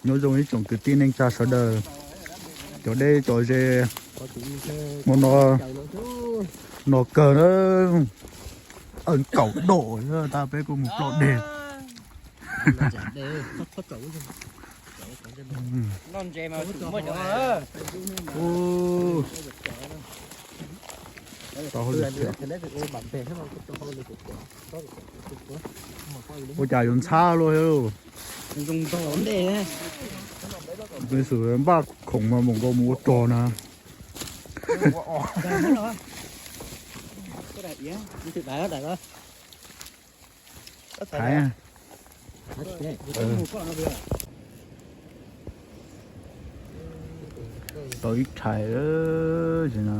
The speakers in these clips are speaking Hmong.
Nyob zoo ib tsoom kwv tij neej tsa sawv daws, cov deb cov ze, hmo no no kawg na, kaum dob tag peb kuj mus ploj deg. Ua cas yuav ntxhab luaj thiab lauj. Peb xwm npaj khoom mas mus nkaus mus ua rog na. Tau ib tshais no.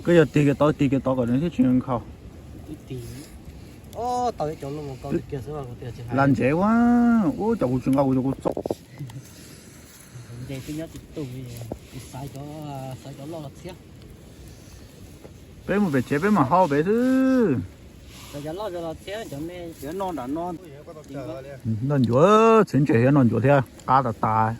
Koj yog tig kiag tod, tig kiag tod kom nws thiaj tsis nkhaus. Lam ntsev ua, ua cov kuv tsis nqa kuv cov kuv txob. Peb mus pem tsev peb mam hau pem xwb. Noj ncuav, txiv ntses thiab noj ncuav thiab qab tas tas.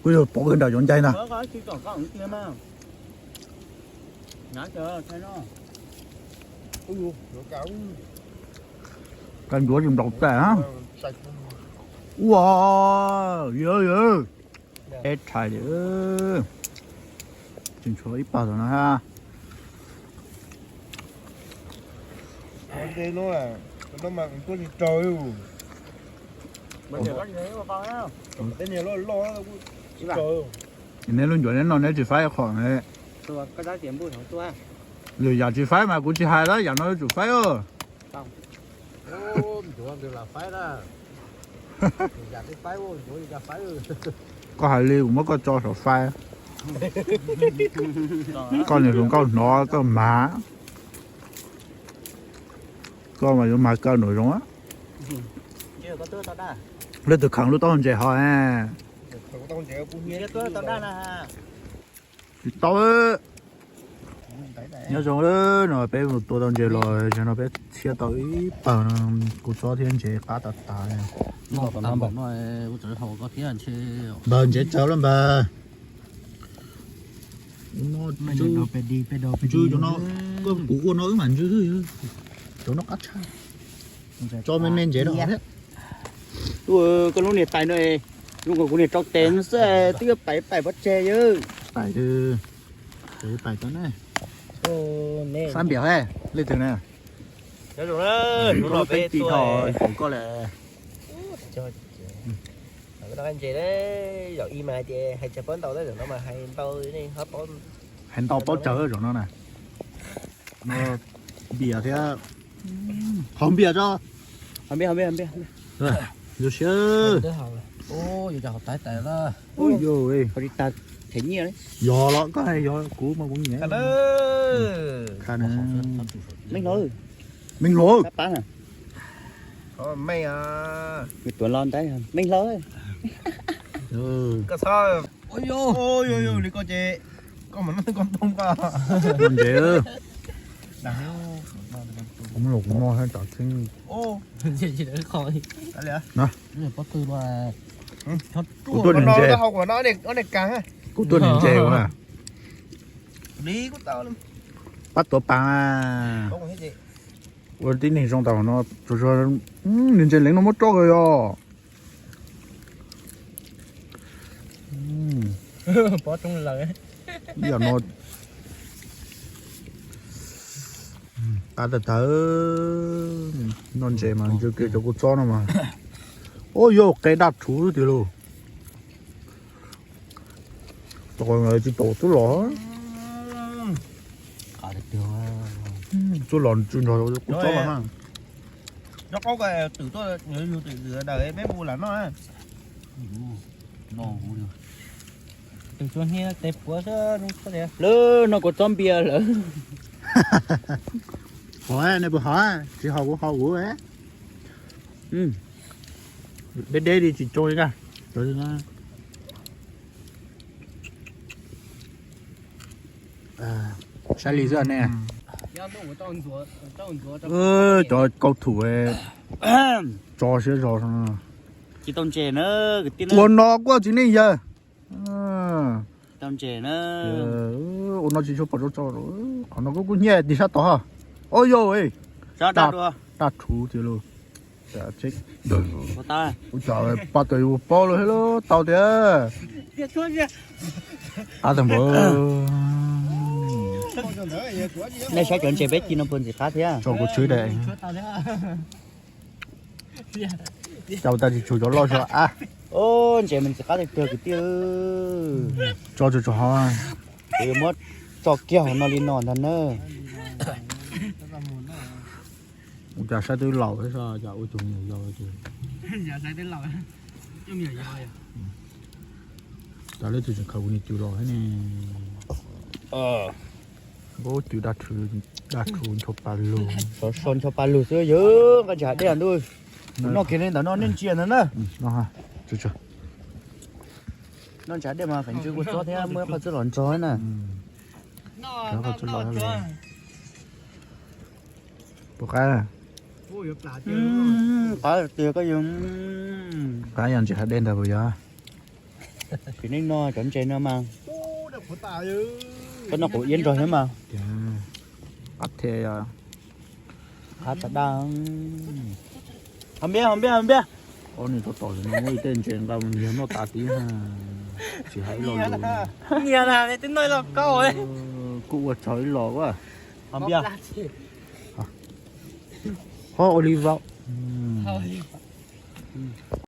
Kuj yog pov nram cov ncai na. Kab ncuav tsis nplaum tag. Ua, yog yog, eb tshais li. Tseem tshuav ib pawg tom no ha. Neb lub ncuav neb noj neb tsis faib qhov ne. Lwm yam tsis faib mas kuv tsis hais tab, yam no yuav tsum faib os. Koj hais li kuv muab koj tso saum faib. Koj niam hluas nkauj hnov koj mag. Koj mas yuav mag kawg nraum zoov. Leej twg kheev lub taub hau ntses ho? Tsis tau. Nyob zoo, no peb mus tua tau ntses los, zaum no peb txhiab tau ib pawg no, kuv tsob thiab ntses qab tas tas. Npawg ntses tsawv lawm npawg. Ntsw cov no, kuv ua no wb mam ntsw xwb, cov no qab tshaj. Tso me me ntses rau hauv thiab. Koj lub niag tais no, zoo nkaus kuv niag rau tes no xwb, twb yuav pais pais pov tseg yawg. Pais, pais tau ne. Fab npias he, leej twg ne? Nyob zoo na, hnub no peb tuaj hauv koj lawm. Ntses, yog ib mas hais tias hais tsawg paub ntau tab, zaum no mas hais ntau, hais ntau paub tsawg zaum no na. No npias thiab, qhov npias tso. Zoo siab. Yog los koj hais yog kuv mas kuv nyiam. Meej hlau, meej hlau. Tuav los ntawd meej hlau. Li koj ces koj mas noj koj ntoo koj. Ntses, kuv los kuv noj tsam tseeb. Kuv tuaj nws ntses, kuv tuaj nws ntses ua. Pab tuav pas. Ua tib neeg zoo tas no, nws ntses leev no muab tso kawg yog. Ib yam no, qab tag tag, noj ntses mas ntsw kiag cov kua txob no mas. Ua yog qe daj rhuv xwb tiag lauj. Tsis tau tub los, tub los tsw nrog kua txob los na. Nyob qab twm tuaj, yus twm daws peb mus lam noj. No, Tus tsuas hnia tes puav xwb. Lawv no kuv txob npias lawm. Hov, nej puas hov? Tsis hov kuv hov kuv. Deb deb li tsis tsoo li na. Saib li xwb ne. Cov kaub thum tso siab zog. Ua no kuj txiv neej yawg. Ua no tsis tshua pom tso tso. Qhov no kuj kuj nyiaj tig sab tod. Ua yau, daj rhuv tiag lauj. Ua cas pab tau yus paub lawm thiab lauj, tau tiag. Qab tag npaum. Nej saib cov ntses peb ci no puas ntxim qab thiab? Tso kuv tswb daim. Cau tag tsis tshua cov loj zog a. Ntses mas ntxim qab tiag tiag kwv tij. Tso tso tso. Kuv yuav muab tso kiag hauv no li no ntag na. Ua cas saib twb laus thiab, cas ua tus me nyuam yau ces. Cas lawv tus tseem khaws kuv niag cw los thiab ne. Npab cw daj rhuv ncho pa lug. Sov so ncho pa lug xwb yog nqaij ntsis hav dej ntuj. Noj kiag li ntawm no nej ntsia ntawd na. Noj ntsis hav dej mas feem ntsis kua txob thiab muaj ib qho txwj los nrog na. Puas qab? Qab tiag koj yog. Qab yog ntsis hav dej ntawd puas yog? Tsis nej noj cov ntses no mas. Koj noj quav iab nrog thiab mas. Qab thiab yog. Qab tas daj. Hos npiab hos npiab hos npiab. Ob niag tod tom no muab ib tej ntses nqa mus nyiag noj tas tib, tsis hais ib lo lus. Nyiag na, twb noj ib lo kauj. Kuj ua tsaug ib lo a. Hos npiab. Ho ua li vau.